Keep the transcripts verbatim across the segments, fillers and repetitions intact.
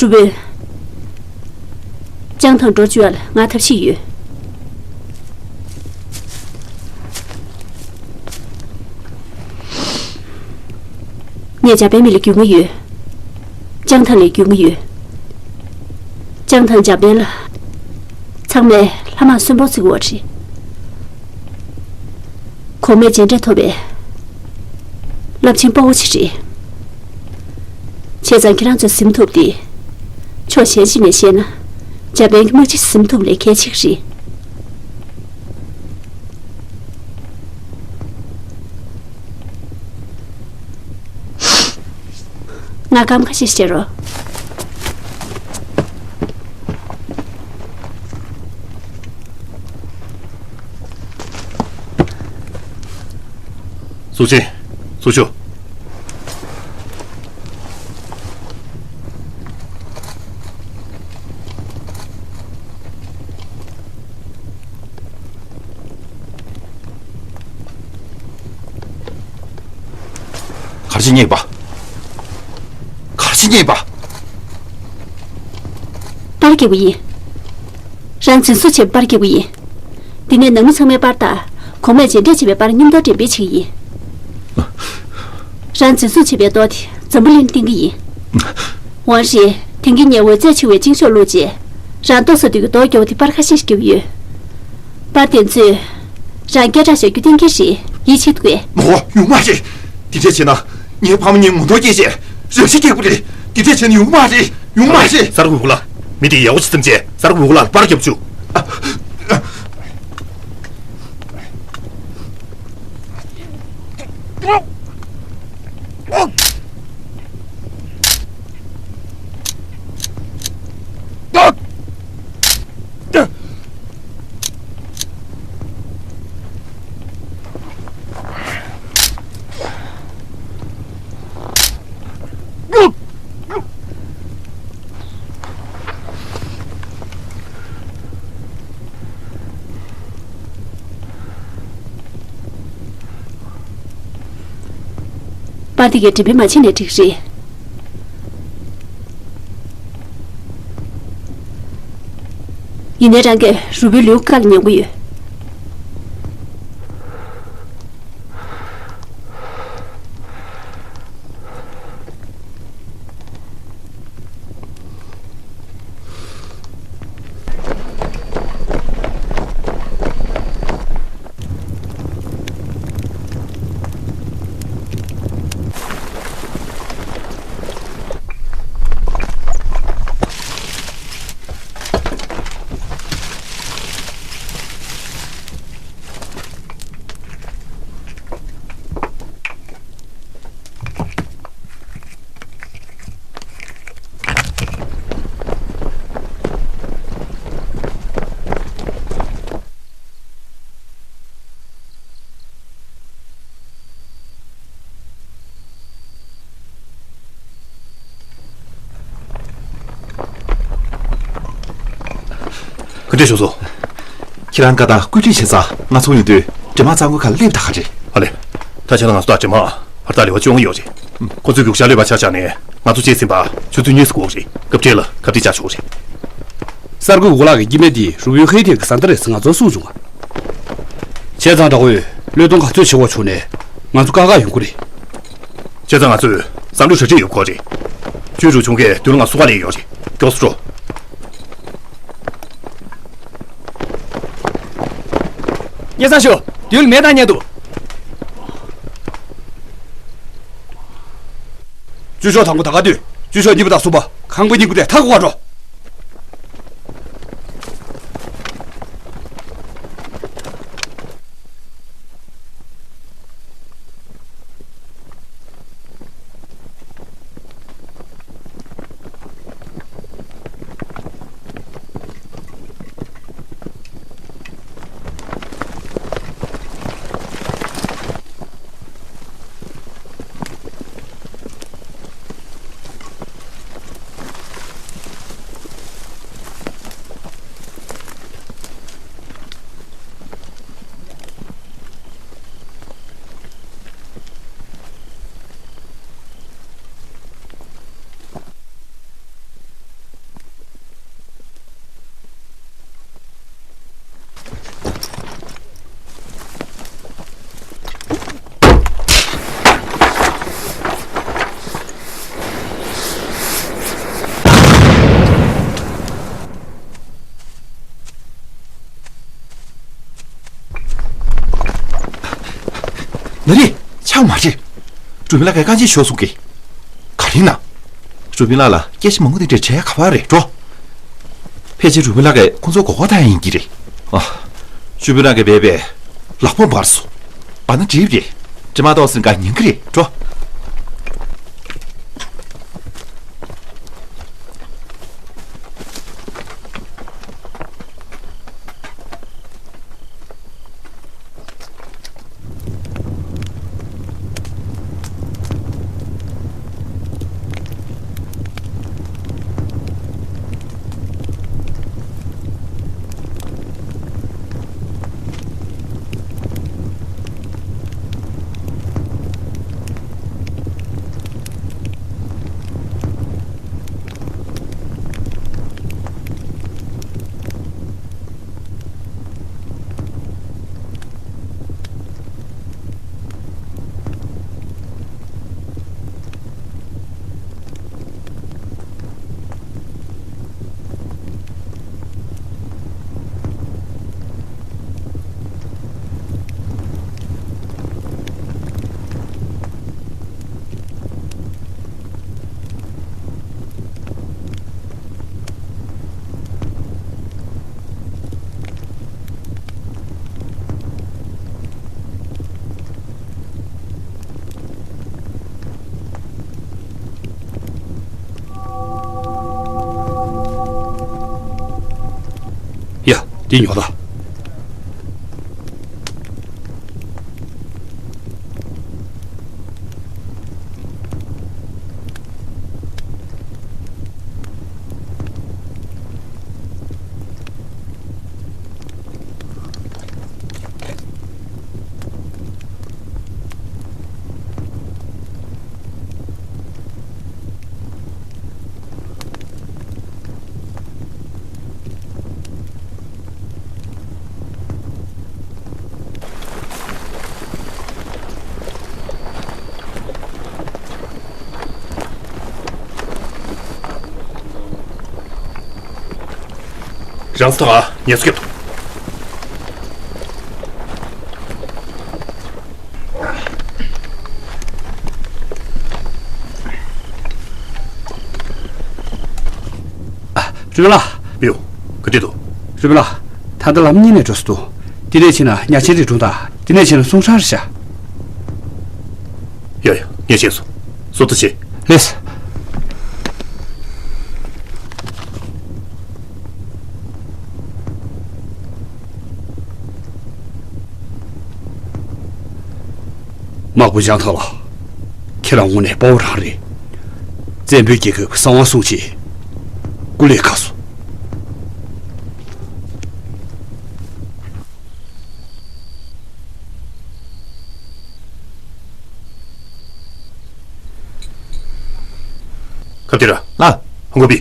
ཀྲུའུ་བོན། ཅང་ཐང་འགྲོ་བཅུག་ཡ་ལ་ང་ཐབས་ཤེས་ཡོད། ངས་འཇར་པན་མི་ལ་རྒྱུས་མངའ་ཡོད། ཅང་ཐང་ལ་རྒྱུས་མངའ་ཡོད། ཅང་ཐང་འཇར་པན་ལ། ཚང་མས་ལྷ་དམག་གསོན་པོར་བརྩི་གི་ཡོད་རེད། གོང་མས་མཇལ་འཕྲད་ཐོབ་པའི་རླབས་ཆེན་དཔའ་བོ་ཅིག་རེད། བྱས་ཙང་ཁྱེད་རང་ཚོས་ཟིན་ཐུབ་དེ། ཕྱོགས་གཞན་ཞིག་ནས་བཤད་ན། འཇར་པན་གྱི་དམག་སྤྱི་ཟིན་ཐུབ་ལས་གལ་ཆེ་གི་རེད། ང་སྐར་མ་ཁ་ཤས་ཤིག་བྱེད་རོགས། སུ་ཆེ། སུ་ཆོ། ག་རེ་བྱེད་ཉེས་པ། ག་རེ་བྱེད་ཉེས་པ། པར་རྒྱག་པ་ཡིན། རང་འཛིན་བཟུང་བྱས་པར་རྒྱག་པ་ཡིན། འདི་ནས་ནང་མི་ཚང་མའི་པར་དང་། གོང་མས་མཇལ་འཕྲད་བྱས་པའི་པར་མཉམ་དུ་འགྲེམས་སྤེལ་བྱེད་ཀྱི་ཡིན། རང་འཛིན་བཟུང་བྱས་པའི་རྡོ་དེ་འཛམ་བུ་གླིང་ལ་བསྟན་གྱི་ཡིན། འོང་རེད། དེང་གི་ཉེ་བའི་རྩེད་ཆེ་བའི་སྤྱིན་ཤོག་བླུགས་རྗེས། རང་ལྟོ་ཟ་དུས་ཀྱི་རྡོ་རྒྱོབ་དེ་པར་ཁ་ཤས་ཤིག་བརྒྱབ་ཡོད། པར་དེ་ཚོས། རང་སྐད་གྲགས་ཤོར་རྒྱུ་གཏན་འཁེལ་རེད། ཡིད་ཆེས་ཐུབ་གས། མོ་ཡོང་མ་རེད། དེ་འདྲས་བྱས་ན། ངའི་ཕ་མ་གཉིས་ངོ་གདོང་སྐྱེས་བྱས། རེ་ཞིག་སྐྱེ་དགོས་རེད། དེ་འདྲས་བྱས་ན་ཡོང་མ་རེད། ཡོང་མ་རེད། གསར་འགོད་པ་ལགས། མི་དེ་ཡག་པོ་ཅིག་བཙལ་བྱས་གསར་འགོད་པ་ལགས་ལ་པར་རྒྱབ་བཅུག་པར་དེ་གའི་འགྲེམས་སྤེལ་མ་བྱས་ནས་འགྲིག་རེད། ཡིན་ནའི་རང་གིས་རུས་པའི་ལུས་ཁ་ལ་ཉན་གྱི་ཡོད། ག་འདྲས་བྱུང་སོང་། ཁྱེད་རང་བཀའ་དང་བཀོད་སྒྲིག་བྱེད་ས་ང་ཚོ་ཡོང་དུས་འདྲེ་དམག་རྩ་འགོའི་ཁ་སླེབས་ད་ག་རེད། ཨ་ལེ། ད་ཆ་ལ་ང་ཚོ་དང་འདྲེ་དམག་བར་ཐག་ལེ་བ་བཅོ་ལྔ་ཡོད་རེད། ཁོ་ཚོས་རྒྱུག་ཤར་ལོས་པ་ཆ་བཞག་ནས་ང་ཚོ་བཅད་ཟིན་པ་ཆུ་ཚོད་གཉིས་སུ་འགོར་རེད། སྐབས་འཕྲལ་ལ་ཁ་གཏད་བཅག་ཆོག་རེད། གསར་འགོད་འུ་ལག་གི་སྐྱེ་དམན་དེ་རུ་བོའི་ཧེ་ཐེ་གི་བཟའ་ཟླ་རེད་ཟེར་ང་ཚོར་གསུངས་བྱུང་ང་། བྱས་ཙང་དགྲ་བོས་བློས་གཏོང་ག་ཚོད་བྱེད་དགོས་བྱུང་ནས་ང་ཚོ་དཀའ་ཁག་ཡོང་གི་རེད། བྱས་ཙང་ང་ཚོས་བསམ་བློ་གྲ་སྒྲིག་ཡོད་ཁོ་རེད། ཅུས་ཀྲུའུ་ཆུང་གས་མདུན་ལ་ང་སོ་ག་ལས་ཡོད་རེད། མགྱོགས་སུ་འགྲོ། སྙན་སེང་ཞུ། མདུན་ལ་མེ་བཏང་ཉེན་འདུག་ཅུས་ཤོག་དང་པོ་ད་ག་དུས། ཅུས་ཤོག་གཉིས་པ་དང་གསུམ་པ། ཁང་པ་གཉིས་པོ་དེ་མཐའ་འཁོར་བ་འགྲོ། རེད། ཆག་མ་རེད། རུ་མི་ལགས་ཀྱིས་རྐང་རྗེས་ཤོག་གསུང་གི། ག་རེ་ན། རུ་མི་ལགས་ལ་སྐད་ཆ་མང་པོ་དེ་འདྲས་བྱས་ཡ་ག་པར་རེད་འགྲོ། ཕལ་ཆེར་རུ་མི་ལགས་ཀྱིས་ཁོང་ཚོ་མགོ་སྐོར་བཏང་ཡ་ཡིན་གྱི་རེད། ཨ། རུ་མི་ལགས་ཀྱིས་འབད་པས་ལག་པ་འབར་སོང་། འབར་ན་འགྲིག་རེད། དྲི་མ་ཏོག་ཙམ་འགའ་ཉན་གྱི་རེད་འགྲོ། ཡ། འདི་ཉོ་ད། རང་ཚོ་ཐོག་ངལ་གསོ་རྒྱབ་ཐུབ། རུ་མི་ལགས། མི་ཡོང་། ག་འདྲས་འདུག་རུ་མི་ལགས། ད་ལྟ་ལམ་གཉིས་ནས་འགྲོ་ས་འདུག་དེ་ནས་ཕྱིན་ན་ཉ་ཆེན་རི་གྲོང་དང་དེ་ནས་ཕྱིན་ན་སུང་ཧྲང་རེད་ཤག་ཡ་ཡ། ངས་ཤེས་སོང་། སོ་ཐུ་ཆེ། ལེས། དམག་དཔོན་ལྗང་ཐང་ལགས། ཁྱེད་རང་དངོས་གནས་དཔའ་བོ་རང་རེད། བཙན་པོའི་རྒྱལ་ཁབ་གསང་བ་སྲུང་ཆེད་སྐུ་ལས་ཁག་སོང་། ཀབ་ཏི་ར། ལགས། ཧོང་ཀོ་པི།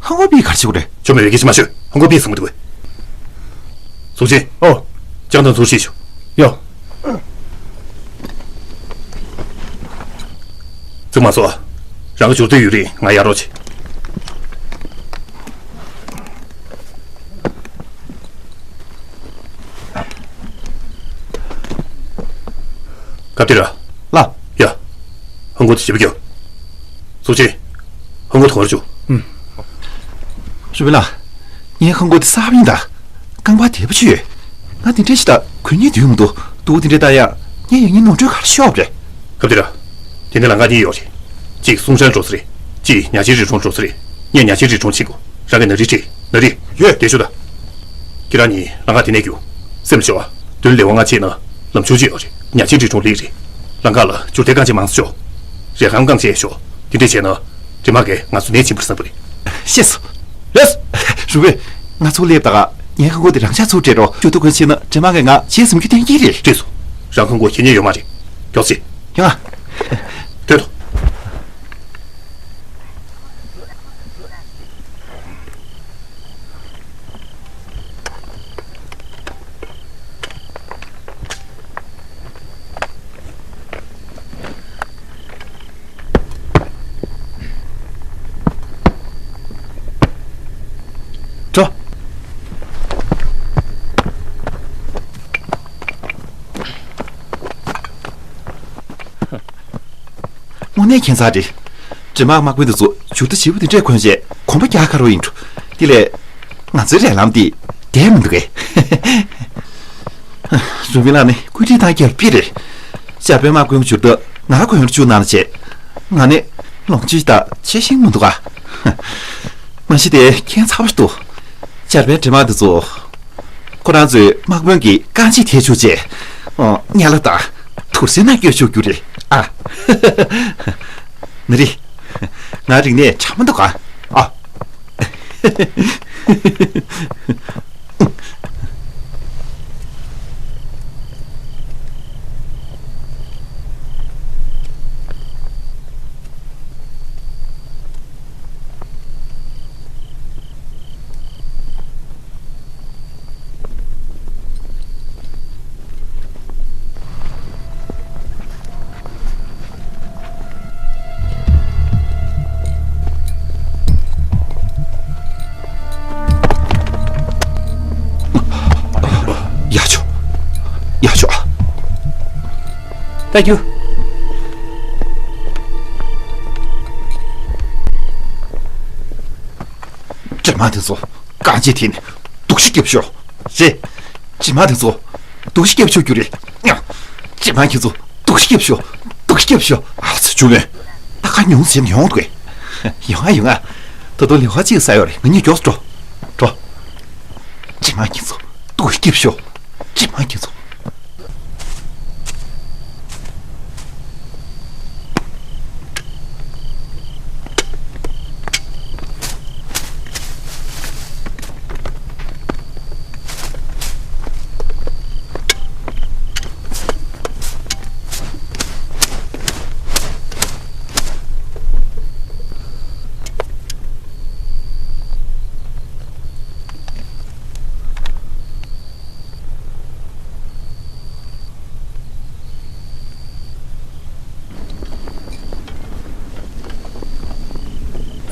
ཧོང་ཀོ་པི་ག་རེ་བྱེད་དགོས་རེད། ཆོ་མེད་པའི་སྐད་ཆ་མ་ཤོད། ཧོང་ཀོ་པི་ཟེར་མི་འདུག་གས། ཚུགས་ཆེན། ཨོ། ལྕང་དང་ཚུར་ཤེས་ཤོག་ཡོ། ཙི་མ་སོ། རང་གི་འབྱོར་འདོད་ཡོད་རིགས་ང་ཡར་རོགས་བྱེད། ཀབ་ཏི་ར། ལགས། ཡ། ཧོང་ཀོ་དེ་ཞེ་པོ་སྐྱོ། ཚུགས་ཆེན། ཧོང་ཀོ་དོར་བཅུག་ཨུམ། ཞུ་བི་ལགས། ངའི་ཧོང་ཀོ་དེ་གསར་པ་ཡིན་ད། རྐང་པ་དལ་པོ་ཅིག་ཡོད། ང་དེ་འདྲའི་ཞིག་ད་གོན་ཉན་འདུག་མི་འདུག་སྡུག་དེ་འདྲའི་ལྟ་ཡ། ངས་ཡང་ངའི་ནོར་འཁྲུལ་ག་རེ་ཤོར་བ་རེད། ཀབ་ཏི་ར། དེ་ནི་ལམ་ཁ་གཉིས་ཡོད་རེད། གཅིག་སུང་ཧྲན་འགྲོ་ས་རེད། གཅིག་ཉ་ཆེན་རི་གྲོང་འགྲོ་ས་རེད། ངས་ཉ་ཆེན་རི་གྲོང་ཕྱིན་དགོས། རང་གི་ནག་རིལ་ཁྲིད། ནག་རིལ། ཡོད། དེ་ཤོད་ད། ཁྱེད་རང་གཉིས་ལམ་ཁ་དེ་ནས་རྒྱུགས། སེམས་ཤོར་བ། མདུན་ལས་འོང་ང་ཆེ་ན་ལམ་ཆུང་ཅིག་ཡོད་རེད། ཉ་ཆེན་རི་གྲོང་སླེབས་རེད། ལམ་ཁ་ལ་སྐྱུར་རྟའི་རྐང་རྗེས་མང་ཙམ་ཤོག་རས་ཁམ་རྐང་རྗེས་ཤོག་དེ་འདྲས་བྱས་ན་འདྲེ་དམག་གིས་ང་ཚོ་ནད་ཕྱིན་པར་བསམ་གི་རེད། ཤེས་སོང་། ལགས། རུ་བས། ང་ཚོ་སླེབས་དང་ངའི་ཁང་ཁོངས་དེ་རང་འཇགས་ཚུར་སྤྲད་རོགས། ཞུ་གཏུག་ག་བྱས་ན་འདྲེ་དམག་གིས་ང་རྗེས་ཟིན་རྒྱུ་གཏན་འཁེལ་རེད། ཤེས་སོང་། རང་ཁང་ཁོངས་ཁྱེད་ཉིད་ཡོད་མ་རེད། མགྱོགས་ཤིག་ཡང་། ཐོན་ཐོ། འགྲོ། དངོས་གནས་ཁྱད་མཚར་རེད། འདྲེ་དམག་དམག་དཔོན་དེ་ཚོ་མཇུག་མཐའ་བྱིས་པ་དེ་འདྲས་གོན་བྱས་གོམ་པ་རྒྱག་ཁ་རོགས་ཡིན་འགྲོ། དེ་ལས། ང་ཚོའི་རེད་ལམ་འདི་བདེ་མི་འདུག་གས། རུ་མི་ལགས་ནི་བཀོད་སྒྲིག་བཏང་རྒྱུར་དཔེ་རེད། ཅར་པན་དམག་དཔོན་མཇུག་མཐའ་ང་གོན་བཅུག་གནང་ན་བྱས། ང་ནི་ལོངས་སྤྱོད་དང་ཆེ་ཤིང་མི་འདུག་ག་མ་གཞི་དེ་ཁྱད་མཚར་པོ་ཞིག་འདུག་ཅར་པན་འདྲེ་དམག་འདི་ཚོ། ཁོ་རང་ཚོས་དམག་དཔོན་གྱི་རྐང་རྗེས་དེད་བཅུག་བྱས། ཨོ། ཉལ་ལ་དང་དུར་སའི་ནང་བསྐྱོད་བཅུག་རྒྱུ་རེད་ཨ། ན་རི། ང་རིག་གནས་འདྲ་མི་འདུག་ག་ཨ། ཡག་ཤོས། ཡག་ཤོས། ད་རྒྱུ། འདྲེ་དམག་དེ་ཚོ་རྐང་རྗེས་དེད་ནས་སྡུག་ཤི་རྒྱབ་ཤོག་རེད། འདྲེ་དམག་དེ་ཚོ་སྡུག་ཤི་རྒྱབ་ཤོག་རྒྱུ་རེད། འདྲེ་དམག་ཁྱེད་ཚོ་སྡུག་ཤི་རྒྱབ་ཤོག་སྡུག་ཤི་རྒྱབ་ཤོག་ཨ་ཚ་ཅུང་ལོན། ད་ཁ་ཉུང་ཟེར་ཡོང་འདུག་གས། ཡོང་ཨ་ཡོང་ཨ། ད་དུང་ལེ་ཧ་ཅིག་ས་ཡོད་རེད། ང་གཉིས་མགྱོགས་སུ་འགྲོ། འགྲོ། འདྲེ་དམག་ཁྱེད་ཚོ་སྡུག་ཤི་རྒྱབ་ཤོག་འདྲེ་དམག་ཁྱེད་ཚོ།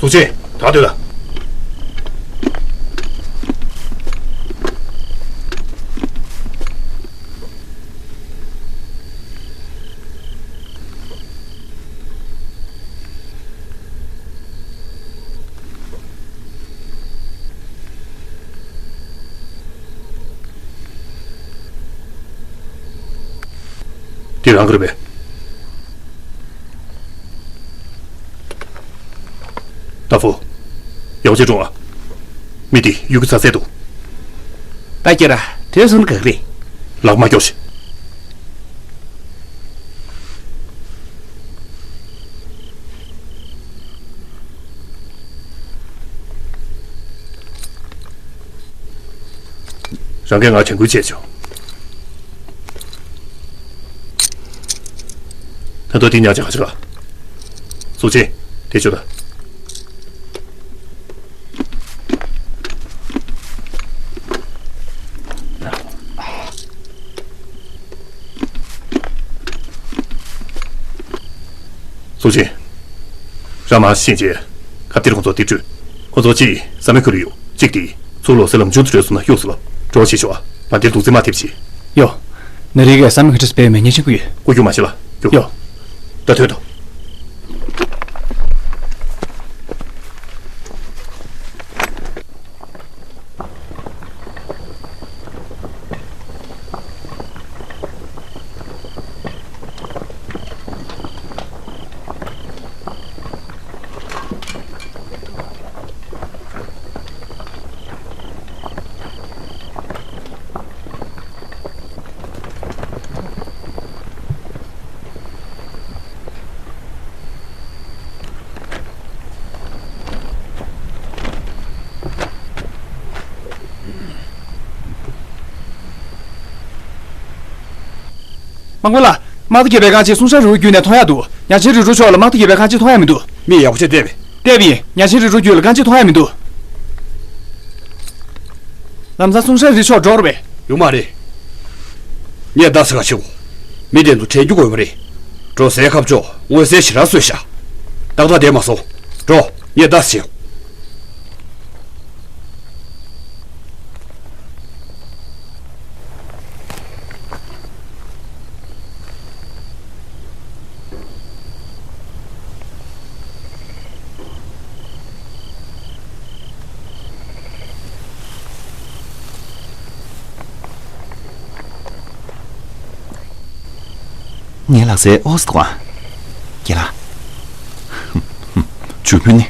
ཚུགས་ཆེ། ད་སྡོད་ལ། འདི་རང་གི་རེད་པས། ཏ་ཧྥུ། ཡག་པོ་བྱས་སྒྲུང་ཨ། མི་འདི་གཡུག་རྒྱུ་ཚ་ཚད་འདུག་ད་ཁྱེད་ར་དེ་སོང་ག་རེད། ལག་མ་སྐྱོར་ཞིག་རང་གིས་ང་དྲན་སྐུལ་བྱས་བྱུང་། ད་དུང་འདི་ཉག་ཅིག་ག་ཅིག་ལ། སུ་ཆེ། དེ་ཆོད་ད། སུ་ཆེ། རང་མར་ཕྱིན་རྗེས། ཁ་གཏད་ཁོང་ཚོ་འདིར་བྲོས། ཁོང་ཚོ་གཅིག་ས་མའི་ཁུལ་ལ་གཡུག་གཅིག་དེ་ཚུར་ལོག་སེ་ལམ་མཇུག་ཏུ་བྲོས་སོང་ན་གཡུག་སོང་ལ་འགྲོ་བྱེད་ཆོག་ཨ། ང་འདིར་འདུག་རྩིས་མ་ཐེབས་བྱེད། ཡོ། ན་རི་གས་ས་མའི་ཁ་ཁྲིས་སྤེལ་མེད་ཉེ་ཆིང་ཁུ་ཡོད། སྐུ་རྒྱུ་མ་བྱེད་ལ་རྒྱུ། ཡོ། ད་ཐོན་ཏོ། དམག་དཔོན་ལགས། དམག་སྡེ་བརྒྱད་པའི་རྐང་རྗེས་སུང་ཧྲན་རི་བོ་བརྒྱུད་ནས་ཐོན་ཡག་འདུག་ཉག་ཆེན་རི་ཁྲོད་ཕྱོགས་ལ་དམག་སྡེ་བརྒྱད་པའི་རྐང་རྗེས་ཐོན་ཡག་མི་འདུག་མི་ཡག་པོ་བྱས་བལྟས་པས། བལྟས་པ་ཡིན། ཉག་ཆེན་རི་ཁྲོད་བརྒྱུད་ལ་རྐང་རྗེས་ཐོན་ཡག་མི་འདུག་ལམ་སང་སུང་ཧྲན་རི་ཕྱོགས་འགྲོ་རེད་པས། ཡོང་མ་རེད། ངས་ལྟ་ས་ག་ཆེའོ། མི་དེ་ཚོ་དྲན་རྒྱུ་དགོས་མ་རེད། འགྲོ་སའི་ཁ་ཕྱོགས་མངོན་གསལ་ཞེ་དྲག་བཟོས་ཤག་ཏག་ཏག་བསྡད་མ་སོང་། འགྲོ། ངས་ལྟ་ས་བྱེད། ངའི་ལག་རྩལ་ཨོ་སི་དུ་ཨ། རྒན་ལགས། ཇུ་ཕུན་ནི།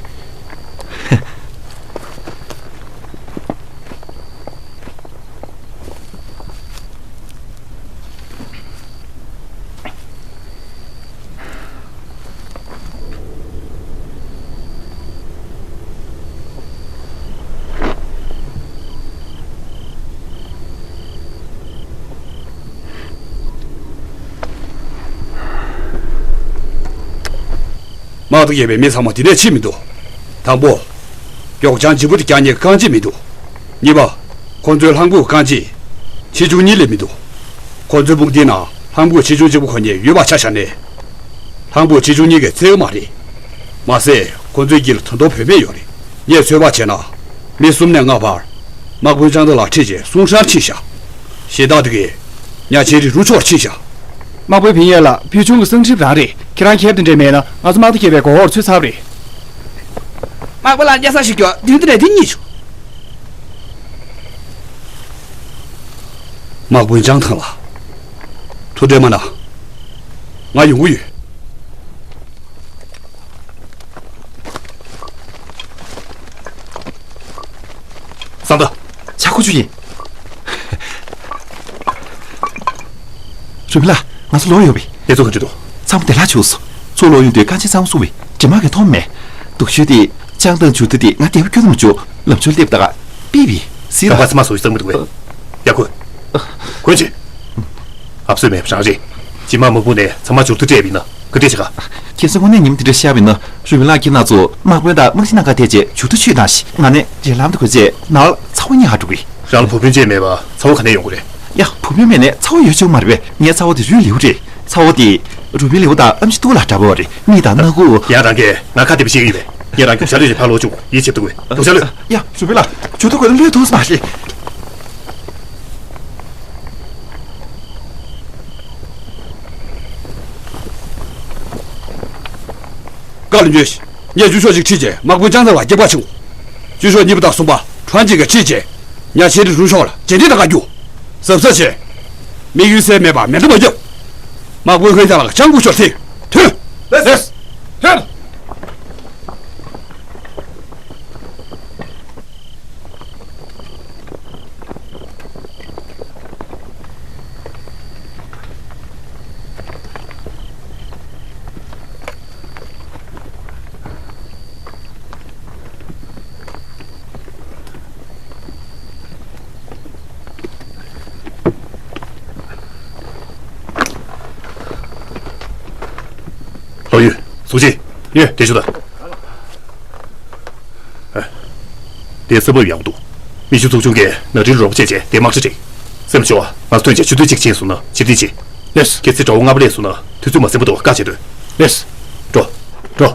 དམག་ཏུ་ཡོད་པའི་མི་ཚང་མ་དེ་ནས་ཕྱིན་མི་འདུག་དང་པོ། མགྱོགས་བྱང་ལྗིད་པོ་དེ་རྒྱག་མཁན་གྱི་རྐང་རྗེས་མི་འདུག་གཉིས་པ། ཁོ་ཚོའི་ལྷམ་གོག་རྐང་རྗེས། ཆེ་ཆུང་གཉིས་ལས་མི་འདུག་ཁོ་ཚོའི་དཔུང་སྡེའི་ནང་ལྷམ་གོག་ཆེ་ཆུང་གཅིག་པོ་ཁོ་གཉིས་ཡོད་པ་ཆ་བཞག་ནས། ལྷམ་གོག་ཆེ་ཆུང་གཉིས་ཀས་འཚོལ་གྱི་མ་རེད། མ་ཟད་ཁོ་ཚོའི་དཀྱིལ་ལ་ད་དུང་བུད་མེད་ཡོད་རེད། ངས་ཚོད་དཔག་བྱས་ན། མི་གསུམ་ནས་ལྔ་བར། དམག་དཔོན་ལྕང་ཐང་ལགས་ཁྲིད་བྱས་སུང་ཧྲན་ཕྱིན་བཞག་གཞན་དག་དེ་གས། ཉ་ཆེན་རི་རུ་ཕྱོགས་ཕྱིན་བཞག་དམག་དཔོན་ཕིན་ཡེ་ལགས། ཕུལ་བྱུང་གི་གསང་ཁྲིམས་རང་རེད། ཁྱེད་རང་ཁྱེར་དེ་འདྲས་མེད་ན་ང་ཚོ་དམག་སྡེ་བརྒྱད་པའི་མགོ་འོག་ཚུད་ཚར་བ་རེད། དམག་དཔོན་ལགས་སྐྱེལ་ས་ཞིག་སྐྱོ། དུས་འདི་རེད་དེ་གཉིས་བྱུང་། དམག་དཔོན་ལྕང་ཐང་ལགས། ཐུགས་ཁྲལ་མ་གནང་། ང་ཡོང་གི་ཡོད། སང་ད། ཆ་ཁུ་ཆུ་ཡིན། རུ་མི་ལགས། ང་ཚོ་ལོག་ཡོང་བས། དེ་ཚོ་ག་འདྲ་འདུག་ཚང་མ་བདེ་བླག་བྱུང་སོང་། ཚུར་ལོག་ཡོང་དུས་རྐང་རྗེས་གཙང་བཟོ་བའི་དྲི་མ་གས་མཐོང་མེད། སྡུག་ཤོས་དེ། ལྕང་ཐང་ཇུ་ཏི་དེ་ང་བདེ་བ་སྐྱོ་དུ་མ་བྱུང་། ལམ་ཆུར་སླེབས་ད་ག་པི་བི་སི་ལ། ད་ག་ཚང་མ་བཟོ་ཞིག་གཙང་མ་འདུག་གས། ཡ་ཁུ། ཁོན་ཆེ། ཨབ་སོས་མེད་རང་རེད། ཅི་མ་མ་བུ་ནས་ཚང་མ་འབྱོར་ཐུ་སྤྲད་པ་ཡིན་ན་ག་འདྲས་བྱེད་ག་ཁྱེད་ཚོ་དངོས་གནས་ཉིན་དེ་འདྲ་བཤད་པ་ཡིན་ན་རུས་མི་ལགས་ཁྱེད་རྣམ་ཚོ་དམག་དཔོན་དང་དམག་སྤྱི་རྣམས་ཀ་ཐད་ཅེས་འབྱོར་ཐུ་ཆུད་བཏང་ཞིག་ང་ནས་འབྲེལ་ལམ་དུ་འགོད་ཅེས་ནར་ཚ་བོ་གཉིས་ཧ་འགྲོ་གི། རང་ལ་བུ་སྤུན་ཅེས་མེད་པ་ཚ་བོ་ག་ནས་ཡོང་གི་རེད། ཡ་བུ་སྤུན་མེད་ནས་ཚ་བོ་ཡོད་ཆོག་མ་རེད་པས། ངའི་ཚ་བོ་དེ་རུས་ལེའུ་རེད། ཚ་བོ་དེ་རུས་པའི་ལེའུ་དང་ཨམ་ཆི་ཏུ་ལ་འདྲ་པོ་རེད། མིག་དང་སྣ་ཁུག་ཡང་རང་གིས་ང་ཁ་བདེ་པོ་ཤེས་ཀྱི་ཡོད་པས། ངས་རང་གི་ཞབས་ལས་ཀྱི་ཕར་ལོག་བཅུག་ཡིད་ཆེས་ཐུབ་དགོས། དུང་ཞྭ་གློད། ཡ་རུས་པའི་ལགས། འབྱོར་ཐུ་གོ་གློད་ཐུབ་སོང་མ་ཤེས། བཀའ་ལ་ཉོན་ཞིག་ངས་བཅུ་ཤོག་ཅིག་ཁྲིད་བྱས་དམག་དཔོན་ལྕང་ཐང་ལ་སྐྱེལ་པར་ཕྱིན། བཅུ་ཤོག་གཉིས་པ་དང་གསུམ་པ་ཁྲོན་ཅིག་གིས་ཁྲིད་བྱས་ཉ་ཆེན་རི་རུ་ཤོག་ལ་རྗེས་འདེད་གཏང་ག་རྒྱུགས། གཟབ་གཟབ་བྱས། དམིགས་ཡུལ་གསལ་མེད་པར་མེ་མདའ་མ་བརྒྱབ། དམག་དཔོན་ཧོན་ཤ་ལགས་ལྕང་སྐུ་ཞབས་ཐེངས་ཐོན། ལགས་སོ། ཐོན། ལོ་ཡུས། སུ་ཅི། ཡོད། དེ་ཞུ་ད། དེ་ས་བབ་ཡག་པོ་འདུག་མི་ཤུགས་ཚོགས་ཆུང་གིས་ནག་ཁྲིལ་རོགས་པ་བྱས་བྱས་དེ་དམག་ཁྲི་བསྒྲིགས། སེམས་ཤོར་བ་ང་ཚོ་ཐོན་བྱས་ཆུ་ཚོད་གཅིག་ཕྱིན་སོང་ན་ཕྱིར་འཐེན་བྱེད། ལགས། ཁྱེད་ཚོས་དགྲ་བོ་ལྔ་པ་སླེབས་སོང་ན་དུས་ཚོད་མ་ཟིན་པ་འདུག་བཀའ་བྱེད་དོན། ལགས། འགྲོ། འགྲོ།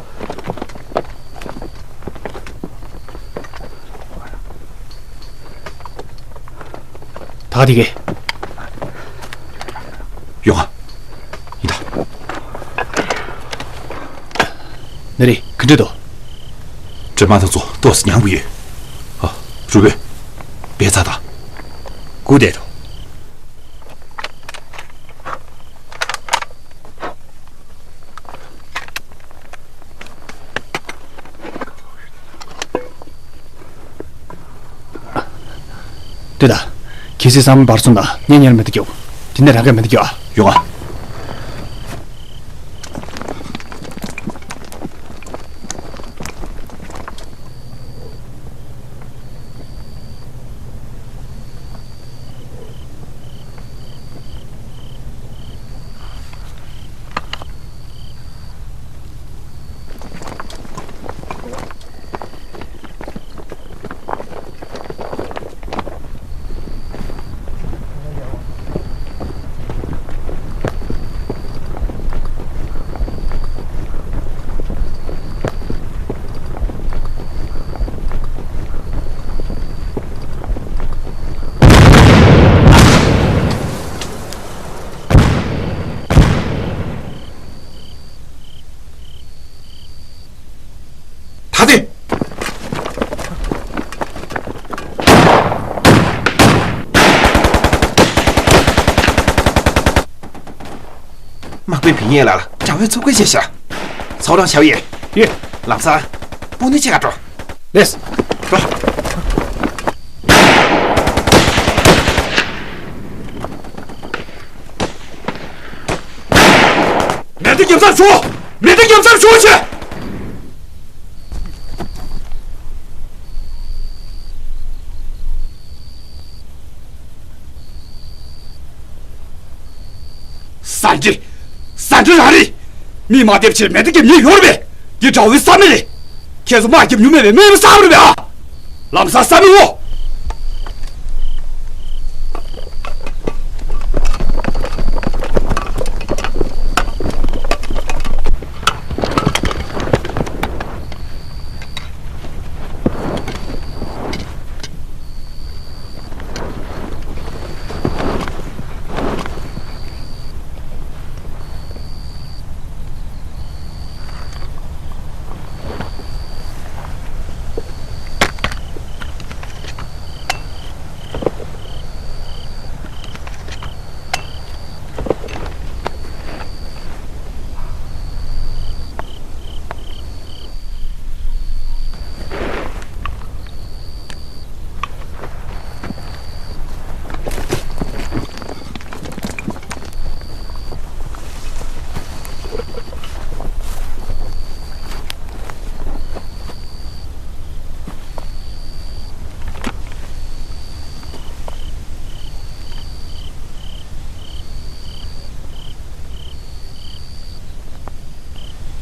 ད་དེ་གས། ཡོང་ང་། ཡིན་ད། ན་རེ་ག་འདྲ་འདུག་དྲི་མ་དེ་ཚོ་ཏོག་ཙམ་ཉམས་ཀྱི་ཡོད། ཨ། རུས་པའི། བས་ཚ་ད། སྐུ་བསྡད་དོ། ལྟོས་དང་། གལ་སྲིད་བསམ་པར་སོང་ན་ངས་ཉར་མེད་དུ་རྒྱུག་དེ་ནས་རང་གིས་མེད་དུ་རྒྱུག་ཨ། ཡོང་ཨ། ད་དེ། དམག་དཔོན་བི་ཉེ་ལགས་ལ་དྲག་པོའི་ཚུགས་ཀྱི་བྱས་ཤག་ཚོགས་ལངས་བྱ་བ་ཡིན། ཡོད། ལམ་སང་། སྤུན་ནི་ཅི་ག་འགྲོ། ལེས། འགྲོ། མེ་མདའ་རྒྱབ་སར་ཞོག་མེ་མདའ་རྒྱབ་སར་ཞོག་ཆེ། ཟ་འདྲེ། ཟ་འདྲེ་རང་རེད། མི་དམག་འདེབས་ཆེད་མེ་མདའ་རྒྱབ་མཁན་ཡོད་རེད་པས། འདི་དགྲ་བོའི་ས་མི་རེད། ཁྱེད་ཚོ་དམག་རྒྱབ་མྱོང་མེད་པས་མེ་མི་སྲེག་རེད་པས་ཨ། ལམ་སང་ས་མི་འོ།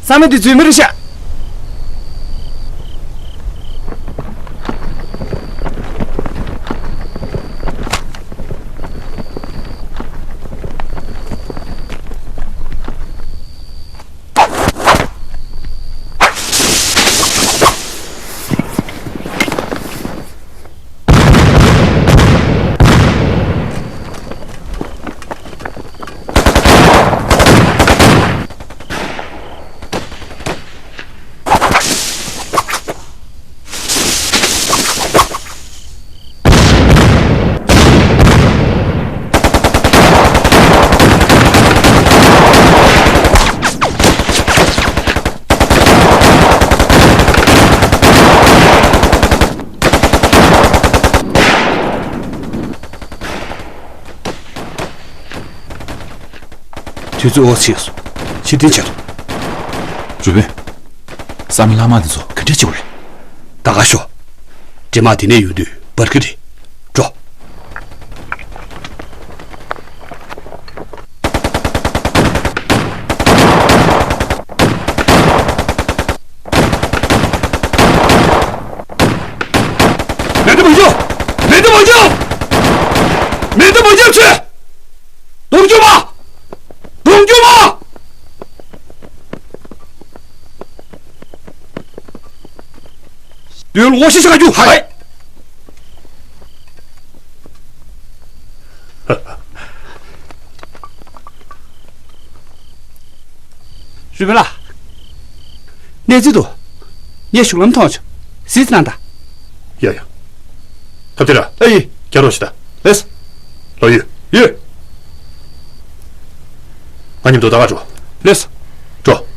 ས་མི་དེ་འཛུལ་མི་རེད་ཤག་དུས་ཚོད་འོ་ཚིགས་སུ་ཕྱིར་འཐེན་བྱེད་དོ། རུ་བོན། ས་མི་ལྷག་མ་དེ་ཚོ་ག་འདྲ་བྱེད་དགོས་རེད། ད་ག་ཤོག་འདྲེ་དམག་དེ་ནས་ཡོང་དུས་འབར་གི་རེད། འགྲོ། མེ་མདའ་མ་རྒྱབ། མེ་མདའ་མ་རྒྱབ། མེ་མདའ་མ་རྒྱབ་བྱས། གདོང་རྒྱུག་མ། གདོང་རྒྱུག་མ། དོན་ལོག་ཤི་ཤི་ག་རྒྱུ། ཧའི། རུས་སྦལ་ལགས། གནས་ཚུལ་འདུག་ངས་གཞུང་ལམ་མཐོང་བྱུང་། གཟིགས་གནང་དང་། ཡ་ཡ། ཐབས་ཤེས་ར། ཨ་ཡེ། རྒྱག་རོགས་ཞུ་དང་། ལེས། ལོ་ཡོད། ཡོད། ང་མཉམ་དུ་ད་ག་འགྲོ། ལེས། འགྲོ།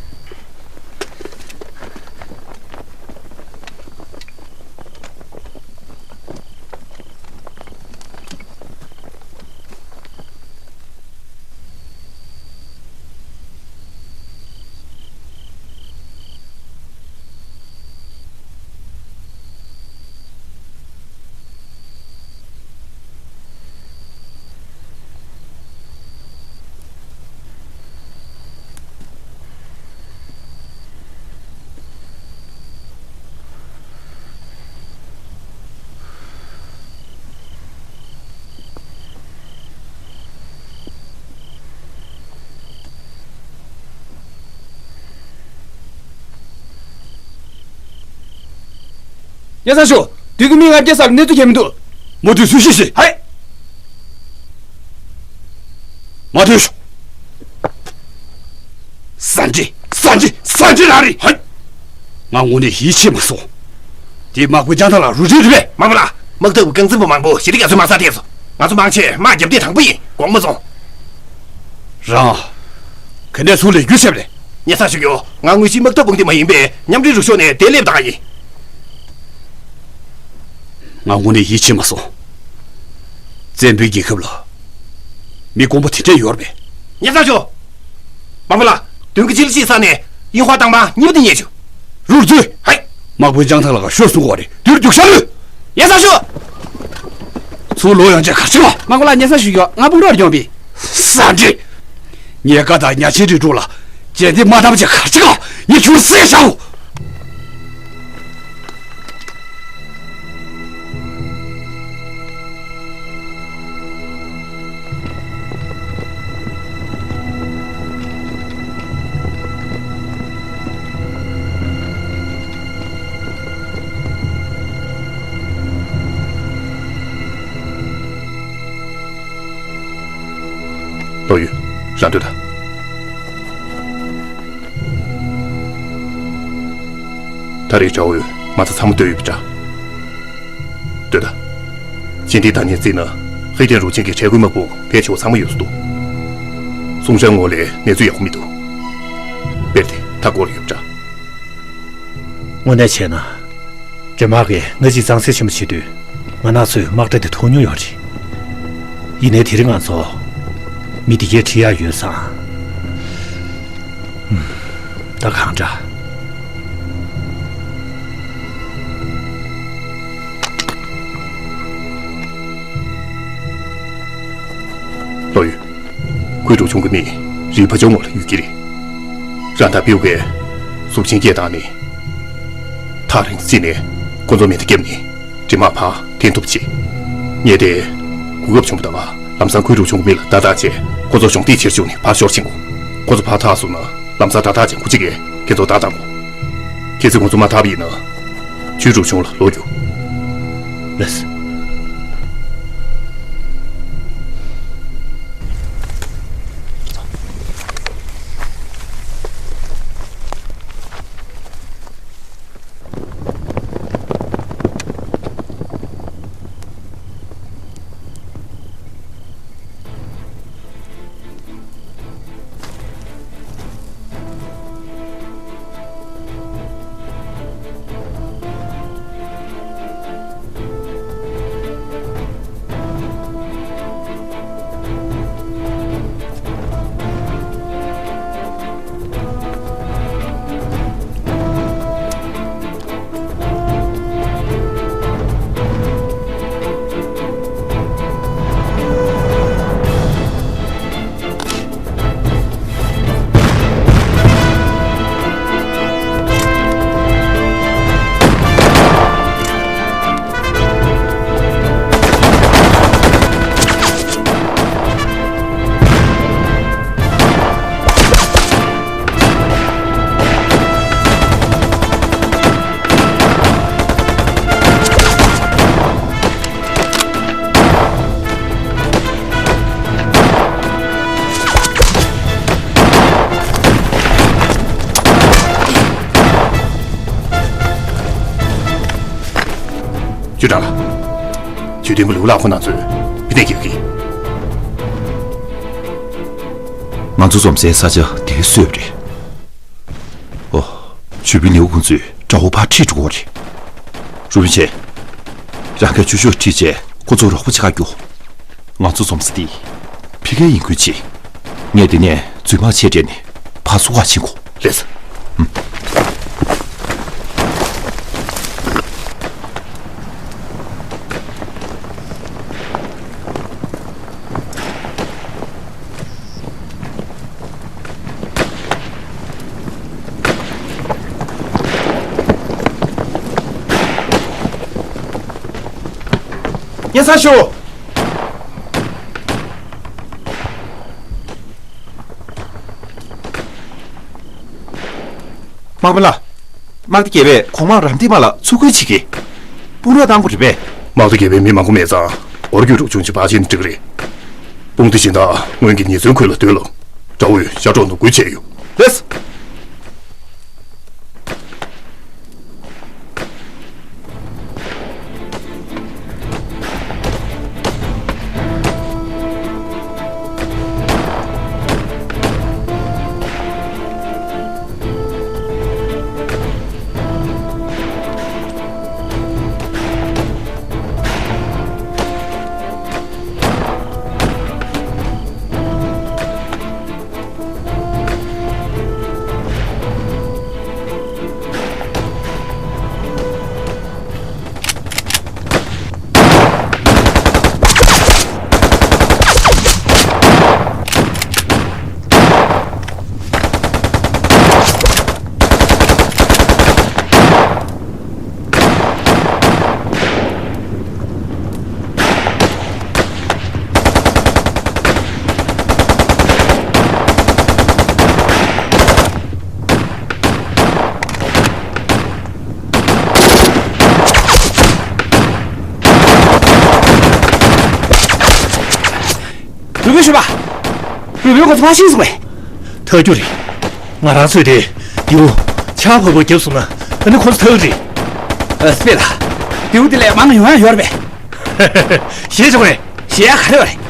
ཡ་ས་ཞོ། དུས་ཀྱི་མི་ལྔ་བརྒྱ་སར་གནས་ཚུལ་གལ་མི་འདུག་མོ་དུས་སུ་ཤི་ཤི། ཧའི། མ་ཐོས་ཤོག་ཟ་འདྲེ། ཟ་འདྲེ། ཟ་འདྲེ་རང་རེད། ཧའི། ང་དངོས་གནས་ཡིད་ཆེས་མ་སོང་། དེ་དམག་དཔོན་ལྕང་ཐང་ལ་རུ་འདྲེན་རེད་པས། མ་པ་ལགས། དམག་འཐབ་རྐང་འཛིན་པ་མང་པོ་ཞི་བདེ་རྒྱ་མཚོའི་དམག་སར་ཐེབས་སོང་། ང་ཚོ་མང་ཆེ་དམག་རྒྱབ་སྟེགས་དང་པོ་ཡིན། དགོངས་མ་ཚོམས། རང་། དེ་འདྲའི་ཚུར་ལེན་རྒྱུ་བྱས་པ་རེད། ཉེ་ས་ཞུ་རྒྱུ། ང་དངོས་གཞིའི་དམག་འཐབ་དཔུང་སྡེ་མ་ཡིན་པས་མཉམ་འབྲེལ་རུ་ཤོག་ནས་བདེ་སླེབས་བཏང་ཡིན། ང་དངོས་གནས་ཡིད་ཆེས་མ་སོང་། བཙན་པོའི་རྒྱལ་ཁབ་ལ་མི་དཀོན་པོ་དེ་འདྲས་ཡོད་རེད་པས། ཉེ་ས་ཞུ། དམག་དཔོན་ལགས། མདུན་གྱི་ཕྱི་ལ་ཕྱིན་ས་ནས་ཡིན་ཧྭ་དང་མ་གཉིས་པ་དེ་རྙེད་བྱུང་། རུར་འཛུལ། ཧའི། དམག་དཔོན་ལྕང་ཐང་ལགས་ཤོར་སོང་བ་རེད། དུས་རྒྱུགས་ཤར་ལོས། ཡ་ས་ཞོ། ཚུར་ལོག་ཡོང་ཆེད་གར་ཆེ་བ། མ་གོ་ལ་ཉེ་ས་ཞུ་ཡོད། ང་དཔུང་རོགས་ཡོང་པའི། ས་འདྲི། ཉེ་ཀ་དང་ཉ་ཆེན་རི་དྲུག་ལ་རྗེས་འདེད་མ་བཏང་བྱས་གར་ཆེ་ག་ཡི་ཁྱུར་སེ་ཤའོ། ལོ་ཡུ། རང་སྡོད་དང་། ད་རེས་ཀྲའོ་ཡུས་མ་རྩ་ཚང་མ་བཏོན་ཡོད་པ་འདྲ། ལྟོས་དང་། སྤྱི་འཐུས་ད་ནས་བརྩིས་ན་ཧེ་ཏན་རུ་ཆེན་གྱི་འཕྲལ་མཁོའི་དམག་དཔུང་ཕལ་ཆེ་བ་ཚང་མ་ཡོད་ས་འདུག་སུང་ཧྲན་ངོས་ལ་གནས་ཚུལ་ཡག་པོ་མི་འདུག་དཔེར་དེ་ད་སྐོར་ཡོད་པ་འདྲ། དངོས་གནས་བྱས་ན། འདྲེ་དམག་གིས་སྔ་ཕྱི་གཙང་སེལ་ཆེན་པོ་བྱེད་དུས་ང་རང་ཚོའི་དམག་གྲ་དེ་ཐོགས་མྱོང་ཡོད་རེད། ཡིན་ནའི་དེ་རིང་ང་ཚོ་མི་འདི་གས་ཁྲིད་ཡག་ཡོད་ཙང་། ད་གང་འདྲ། ལོ་ཡུ། ཁུལ་འབྲུག་ཆུང་གི་མི་རི་ཕ་ཅོ་ངོ་ལ་ཡོད་ཀྱི་རེད། རང་དང་པིའུ་གས་གཟུགས་ཆེན་སྐད་བཏང་ནས། ཐག་རིང་ཙི་ནས་ཁོ་ཚོ་མེ་མདའ་བརྒྱབ་ནས་འདྲེ་དམག་ཕར་འཐེན་ཐུབ་བྱེད། ངས་དེ་གོ་སྐབས་བྱུང་བ་ད་ག་ལམ་སང་ཁུལ་འབྲུག་ཆུང་གི་མི་ལ་བརྡ་བཏང་བྱས་ཁོ་ཚོ་གཞོགས་འདེགས་བྱེད་བཅུག་ནས་ཕར་ཤོར་ཕྱིན་གོ། ཁོ་ཚོ་ཕར་ཐག་སོང་ན་ལམ་སང་དགྲ་ཐག་ཅན་ཁོ་གཅིག་གས་ཁྱེད་ཚོ་བདའ་བཏང་གོ། གལ་སྲིད་ཁོ་ཚོ་མ་ཐག་པ་ཡིན་ན། ཁྱོད་འབྲུག་ཆུང་ལ་ལོག་རྒྱུ། ལགས། ཅུ་ཀྲང་ལགས། ཇུས་འདོན་པ་ལུའུ་ལགས་ཁོང་རྣམ་ཚོས་ཕི་ནས་རྒྱག་གི། ང་ཚོ་འཛོམས་སའི་ས་ཆ་དེ་སུས་རེད། ཨོ། ཇུས་པི་ནེའུ་ཁོང་ཚོས་དགྲ་བོ་ཕར་ཁྲིད་འགྲོ་གི་རེད། རུ་བིན་ཆེ། རང་གིས་ཆུ་ཤོག་ཁྲིད་བྱས་ཁོ་ཚོར་རོགས་པ་བྱེད་ག་རྒྱུགས། ང་ཚོ་འཛོམས་ས་དེ་ཕ་གིར་ཡིན་ཁུལ་བྱེད། ངས་དེ་ནས་རྫུན་དམག་ཆས་སྤྲས་ནས་ཕར་ཚུར་ཁ་ཕྱིན་གོ། ལགས་སོ། ཉན་ས་ཞུ། དམག་དཔོན་ལགས། དམག་སྡེ་བརྒྱད་པས་གོང་མ་རམ་ཏི་མ་ལ་ཚུར་རྒོལ་བྱེད་ཀྱི། དཔུང་རོགས་བཏང་དགོས་རེད་པས། དམག་སྡེ་བརྒྱད་པའི་མི་མང་པོ་མེད་ཙང་འོར་རྒྱུག་འགྲོ་ཆུང་ཆེ་བ་ཅན་འགྲིག་རེད། དཔུང་སྡེ་གཞན་དག་སྔོན་གྱི་ཉེས་མཚོན་ཁུལ་ལ་སྡོད་ལ། དགྲ་བོས་ཤར་ཕྱོགས་ནང་རྒོལ་བྱས་ཡོད། ལགས། རུས་སྦལ་ཤོད་པ། རུས་སྦལ་ཁོ་ཚོ་ཕར་ཕྱིན་སོང་བས། ཐར་རྒྱུ་རེད། ང་རང་ཚོས་དེ་རྡེའུ་ཆར་བབས་པ་བརྒྱབ་སོང་ན། ཨ་ནི་ཁོ་ཚོ་ཐར་གི་རེད། ཨ། སྤེ་ལ། རྡེའུ་དེ་ལས་མང་ཡོང་ཡ་ཡོད་རེད་པས། ཞེད་ཆོག་རེད། ཞེད་ཡ་ག་རེ་ཡོད་རེད།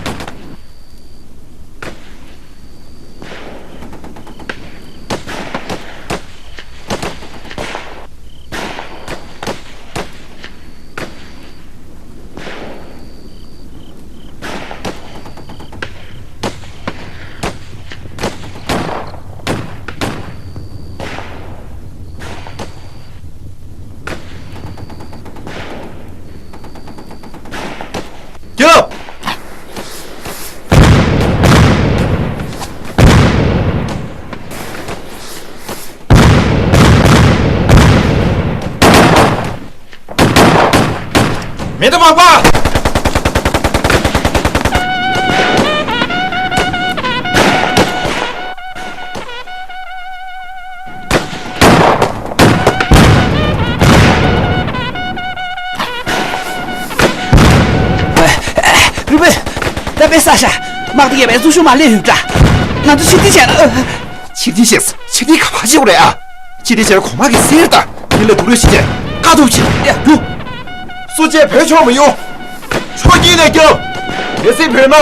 རྒྱལ། མེ་མདའ་མར་པ། རུས་སྦལ། ད་དཔེ་ས་ཤ། དམག་སྡེ་བརྒྱད་པའི་ཚོགས་ཞུགས་མ་སླེབས་ཡོད་འདྲ། ང་ཚོ་ཕྱིར་འཐེན་བྱས་ན། ཕྱིར་འཐེན་བྱས་སོ། ཕྱིར་འཐེན་ག་པར་བྱེད་དགོས་རེད་ཨ། ཕྱིར་འཐེན་བྱས་ན་གོང་མ་གི་སེར་དང་དེ་ལ་སྡུག་རུས་ཤིག་བྱས་དཀའ་སྡུག་བྱེད་ཡ་རྒྱུ། སུ་གཅིག་བྲོས་ཆོག་མི་ཡོང་། ཕྱོགས་གཉིས་ནས་རྒྱབ། གལ་སྲིད་བྲོས་ན་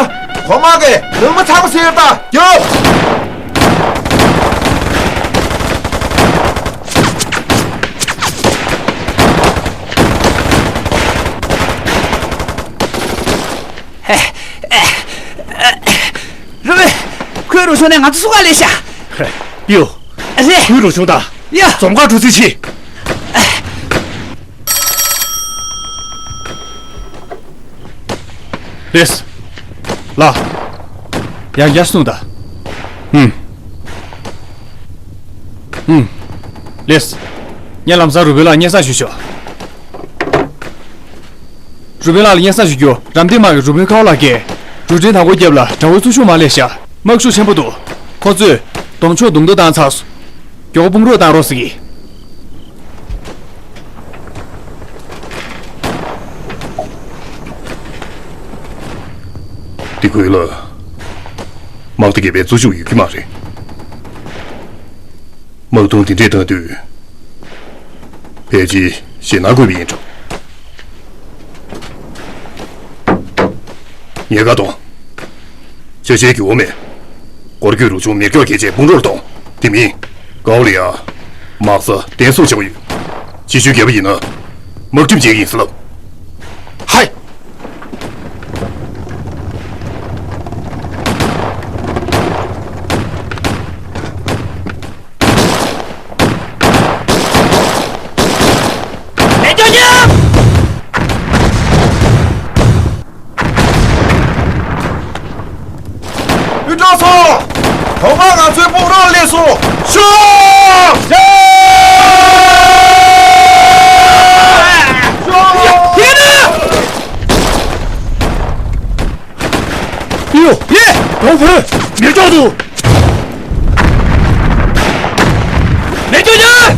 གོང་མ་གི་ནང་མི་ཚང་མ་སེར་དང་རྒྱབ། རུས་སྦལ། ཁོའི་རུ་ཆུང་ནས་ང་ཚོ་སྲུང་ག་སླེབས་ཤག་པིའུ། རེད། ཁོའི་རུ་ཆུང་དང་། ཡ། འཛོམས་ཁ་འགྲོ་རྩིས་བྱེད། ལེས། ལ། ཡང་བསྐྱར་གསུངས་དང་། ཧུམ། ཧུམ། ལེས། ངས་ལམ་སང་རུས་སྦལ་ལགས་སྙན་སེང་ཞུས་ཆོག་རུས་སྦལ་ལགས་ལ་སྙན་སེང་ཞུ་རྒྱུ། རམ་སྟེང་དམག་གི་རུས་སྦལ་ཁ་བ་ལགས་ཀྱིས་འགྲུལ་འཕྲིན་དང་པོ་རྒྱབ་ལ་དགྲ་བོའི་ཚོགས་ཞུགས་མར་སླེབས་ཤག་དམག་ཤུགས་ཆེན་པོ་འདུག་ཁོ་ཚོས་གདོང་ཕྱོགས་རྡུང་རྡེག་བཏང་ཚར་སོང་། མགྱོགས་པོ་དཔུང་རོགས་བཏང་རོགས་ཟེར་གྱིས། དེ་ཁུལ་ལ་དམག་སྡེ་བརྒྱད་པའི་གཙོ་བཞུགས་ཡོད་ཀྱི་མ་རེད། དམག་དོན་དེ་འདྲས་བཏང་དུས། ཕལ་ཆེར་ཞེད་སྣང་དགོས་པ་ཡིན་འགྲོ། ཉེན་ཁ་གཏོང་། ཆ་ཤས་འགྱུར་བ་མེད། སྐོར་སྐྱོད་རུ་ཆུང་མེ་སྒྱོགས་འཁྱེར་བྱས་དཔུང་རོགས་གཏོང་། དེ་མིན། ཀའོ་ལི་ཡ། དམག་ས་བརྟན་སྲུང་བྱེད་པ་ཡོད། ཕྱི་ཤུལ་རྒྱབ་པ་ཡིན་ན། དམག་ཁྲིམས་བཅད་ཀྱི་ཡིན་ཟེར་ལབ། ཧའི། ལས་མགྱོགས་ཉམས། དབུས་གྲོགས་ཚོ། གོང་མ་ང་ཚོའི་དཔུང་རོགས་སླེབས་སོང་། ཤོག་ཤོག་ཡ། ཡོ། ཡེ། གོང་འཕེལ། མེ་སྒྱོགས་དུ། མེ་སྒྱོགས་ཉར།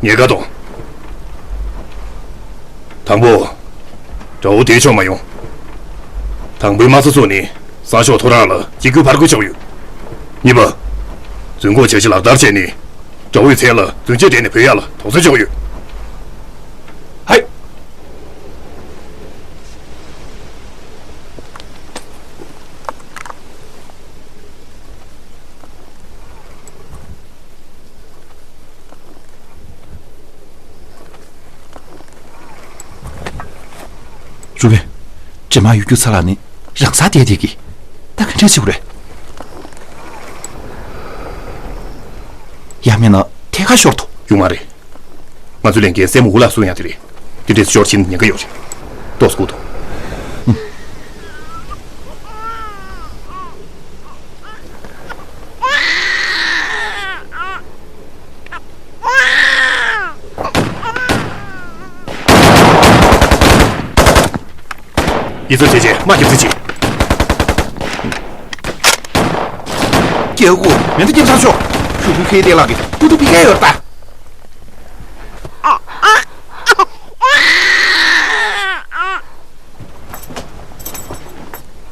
ཉེན་ཁ་གཏོང་། དང་པོ། དགྲ་བོ་བསྡད་ཆོག་མ་ཡོང་། དང་པོའི་དམག་ས་ཚུགས་ནས་སང་ཞོགས་ཐོ་རངས་ལ་གཅིག་གྱུར་ཕར་རྒོལ་ཆོག་ཡོད། གཉིས་པ། རྫུན་འགོག་བྱ་གཞི་ལག་བསྟར་བྱས་ནས། དགྲ་བོའི་མཚན་ལ་རྫུན་ཆས་སྤྲས་ནས་བོད་ཡག་ལ་དོགས་ཟོན་ཆོག་ཡོད། ཧའི། རུ་བེ། རྗེས་མ་ཡུལ་རྒྱུ་ཚ་ལ་ནི་རང་སར་བསྡད་བསྡད་ཀྱི། ད་ག་འདྲས་བྱེད་དགོས་རེད། ཡང་མིན་ན་ཐད་ཀར་ཤོར་ཐུབ། ཡོང་མ་རེད། ང་ཚོའི་ལས་འགན་སྲས་མོ་འུ་ལགས་སྲུང་ཡག་དེ་རེད། དེ་འདྲས་སུ་ཤོར་ཕྱིན་ཉེན་ཁ་ཡོད་རེད། ཏོག་ཙམ་སྒུག་དང་། ཡ། ཡིད་ཚོད་བྱེད་ཆེད་མ་རྒྱབ་ཚུལ་གྱིས། སྐྱེ་དགུ་མེ་མདའ་རྒྱབ་ཚར་ཤོག་ཞུ་ཁུལ་ཁའི་དེ་ལག་གི་ཏུ་ཏུ་ཕི་ཁའི་ཡོད་ད།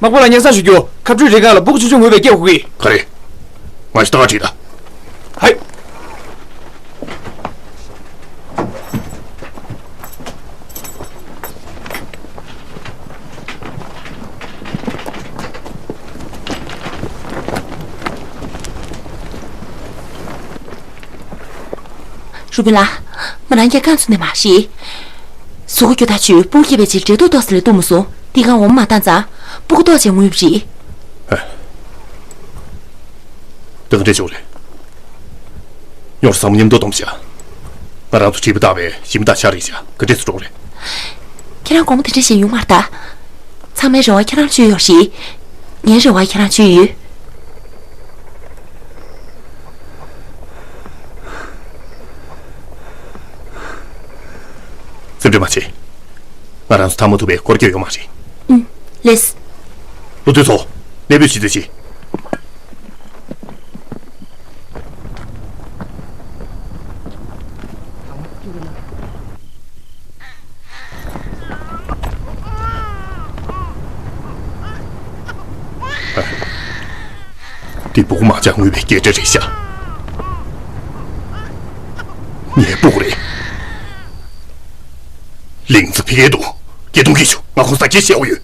དམག་དཔོན་ལ་སྙན་སེང་ཞུ་རྒྱུ། ཁ་སྤྲོད་རེ་གང་ལ་སྤུ་གུ་ཆུང་ཆུང་ངུས་པའི་སྐད་ཧུ་གི། ག་རེ། ང་ཞིག་ཏག་ཏག་བྲིས་ད། ཧའི། རུ་པིན་ལགས། མ་རང་རྒྱ་རྐང་ཚུགས་ནས་མ་ཤི། གཟུགས་པོ་སྐྱོ་ཐག་ཆོད། སྤུ་གུ་སྐྱེས་པའི་རྗེས་འབྲས་རྡོག་ཏོག་ཙམ་ལས་གཏུབ་མ་སོང་། འདི་གང་འོ་མ་མ་བཏང་ཙང་། སྤུ་གུ་ཏོག་ཙམ་ངུས་པ་རེད། ད་ག་འདྲས་བྱུང་རེད། ཉོར་བཟང་མོ་མཉམ་དུ་སྡོམ་བྱ། ང་རང་ཚོ་བྲིས་པ་བཏགས་པའི་ཞིམ་མདའ་ཆ་རེད་བྱ། ག་འདྲས་སུ་འགྲོ་རེད། ཁྱེད་རང་དགོང་མོ་དེ་འདྲས་བྱས་ཡོང་མར་ད། ཚང་མའི་རེ་བ་ཁྱེད་རང་བཅོལ་ཡོད་རེད། ངའི་རེ་བ་ཁྱེད་རང་བཅོལ་ཡོད། སེམས་ཁྲལ་མ་བྱེད། ང་རང་ཚོ་ཐར་མ་ཐུབ་པའི་སྐོར་སྐྱོད་ཡོད་མ་རེད། ཨུམ། ལེས། བློ་མཐུན་ཚོ། གནས་སྤོས་བྱེད་རྩིས་བྱེད། འདི་སྤུ་གུ་མང་ཇག་ངུས་པའི་སྐད་སྒྲ་རེད་ཤག་ངའི་སྤུ་གུ་རེད། ལིང་ཙི་ཕི་གའི་འདུག་སྐད་གཏོང་གི་བྱུང་། ང་ཁོང་ས་སྐད་བཤད་འོ་ཡོད།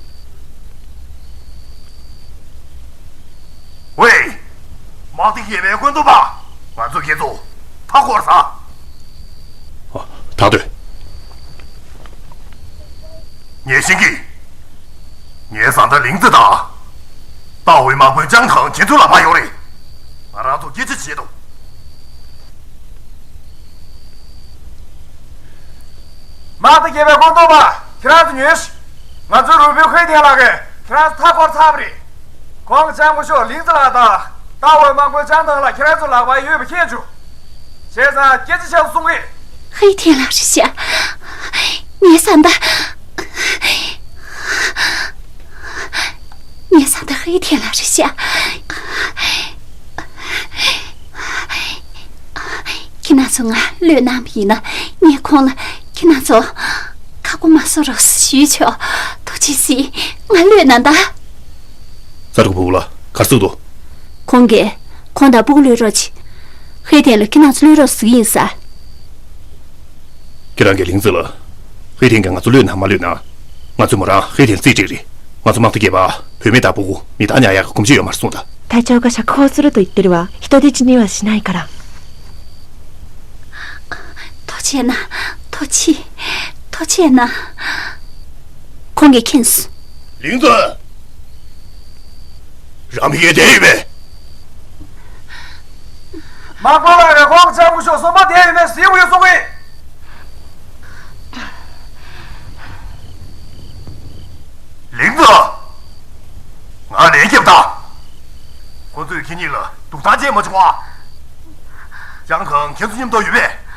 ཝེ། དམག་སྡེ་བརྒྱད་པའི་བཀོད་འདོམས་པ། ང་ཚོ་ཁྱེད་ཚོ་མཐའ་བསྐོར་ས། ཨ། ཐག་གཏོད། ངས་ཤེས་ཀྱི། ངའི་བཟའ་ཟླ་ལིང་ཙི་དང་། རྟའུ་ཝེ་དམག་དཔོན་ཅང་ཐང་ཁྱེད་ཚོའི་ལག་པར་ཡོད་རེད། ང་རང་ཚོ་སྐད་ཆ་བྱེད་དོ། དམག་སྡེ་བརྒྱད་པའི་བཀོད་འདོམས་པ། ཁྱེད་རང་ཚོ་ཉོན་ཞིག་ང་ཚོའི་རུ་དཔོན་ཧེ་ཐེན་ལགས་ཀྱིས་ཁྱེད་རང་ཚོ་མཐའ་བསྐོར་ཚར་བ་རེད། ཁོང་གི་ལྕམ་སྐུ་ཞབས་ལིང་ཙི་ལགས་དང་། རྟའུ་ཝེ་དམག་དཔོན་ཅང་ཐང་ལགས་ཁྱེད་རང་ཚོའི་ལག་པར་ཡོད་པ་མཁྱེན་བྱུང་། བྱས་ཙང་སྐད་ཆ་བཤད་གསུང་གི། ཧེ་ཐེན་ལགས་རེད་ཤག་ངའི་བཟའ་ཟླ། ངའི་བཟའ་ཟླ་ཧེ་ཐེན་ལགས་རེད་ཤག་ཁྱེད་རང་ཚོ་ང་བློས་གནང་བ་ཡིན་ན། ངས་ཁོང་ལ་ཁྱེད་རང་ཚོ་ཁ་སྒོ་མ་བཟོ་རོགས་ཞུས་ཆོག་ཐུགས་རྗེ་གཟིགས། ང་བློས་གནང་ད། ས་རུ་བུ་ལ་གར་སོང་འདུག་ཁོང་གིས་ཁོང་དང་སྤུ་གུ་བློས་རོགས་བྱེད། ཧེ་ཐེན་ལ་ཁྱེད་རང་ཚོ་བློས་རོགས་ཟེར་གྱི་ཡིན་ས། ཁྱེད་རང་གིས་ལིང་ཙི་ལ། ཧེ་ཐེན་གྱིས་ང་ཚོ་བློས་གནང་མ་བློས་གནང་། ང་ཚོས་མོ་རང་ཧེ་ཐེན་རྩིས་སྤྲད་རེད། ང་ཚོ་དམག་སྡེ་བརྒྱད་པ་བུད་མེད་དང་སྤུ་གུ་མི་རྟག་ཉར་ཡག་གི་གོམས་གཤིས་ཡོད་མ་རེད་གསུངས་ད། 隊長が釈放すると言ってるわ。人質にはしないから。 ཐུགས་རྗེ་གནང་། ཐུགས་རྗེ། ཐུགས་རྗེ་གནང་། ཁོང་གིས་མཁྱེན་སོང་། ལིང་ཙི། རང་ཕ་གིར་བསྡད་ཡོད་པས། དམག་དཔོན་ལགས་ཀྱིས་ཁོང་གི་ལྕམ་སྐུ་ཞབས་གསོན་པོ་བསྡད་ཡོད་མེད་གཟིགས་དགོས་གསུང་གི། ལིང་ཙི། ང་ལན་རྒྱབ་དང་། ཁོ་ཚོས་ཁྱེད་གཉིས་ལ་སྡུག་ཐག་བཅད་མ་བྱུང་བ། ཅང་ཁང་ཁྱེད་ཚོ་མཉམ་དུ་ཡོད་པས།